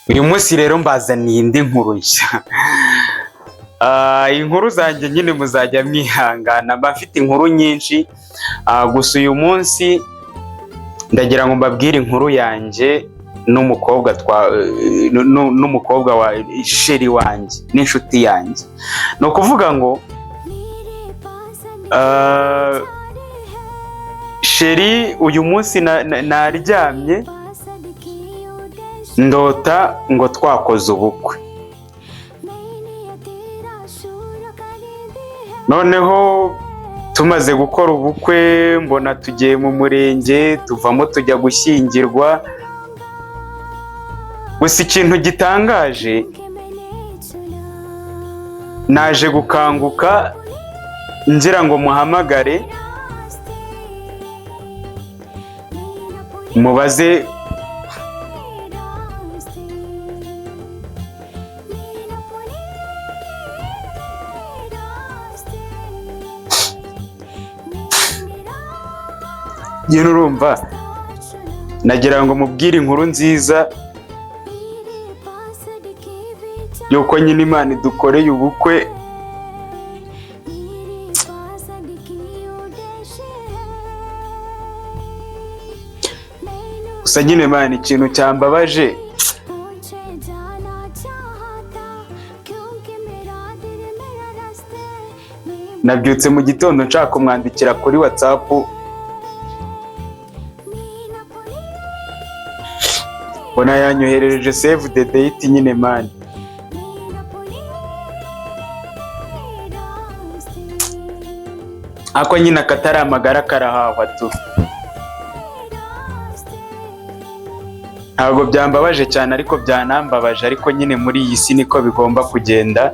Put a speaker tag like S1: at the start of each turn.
S1: Uyu munsi rero mbazaniye indi nkuru nshya. Inkuru zanjye nyine muzajya mwihangana, mba mfite inkuru nyinshi, gusa uyu munsi ndagira ngo mbabwire inkuru yanjye n'umukobwa twa n'umukobwa wa chérie wanjye n'inshuti yanjye. Ni ukuvuga ngo chérie, uyu munsi naryamye ndota ngo twakoze ubukwe. Noneho tumaze gukora ubukwe, mbona tugiye mu murenge, tuvamo tujya gushyingirwa. Gusa ikintu gitangaje, naje gukanguka ngira ngo muhamagare mubaze nyine, urumva nagira ngo mubwire inkuru nziza yuko nyine Imana idukoreye ubukwe. Gusa nyine man, ikintu cyambabaje, nabyutse mu gitondo nshaka kumwandikira kuri WhatsApp, mbona yanyoherereje save the date nyine man. Ako nyine akatari amagara karahahwa tu. Ntabwo byambabaje cyane, ariko byanambabaje, ariko nyine muri iyi si niko bigomba kugenda.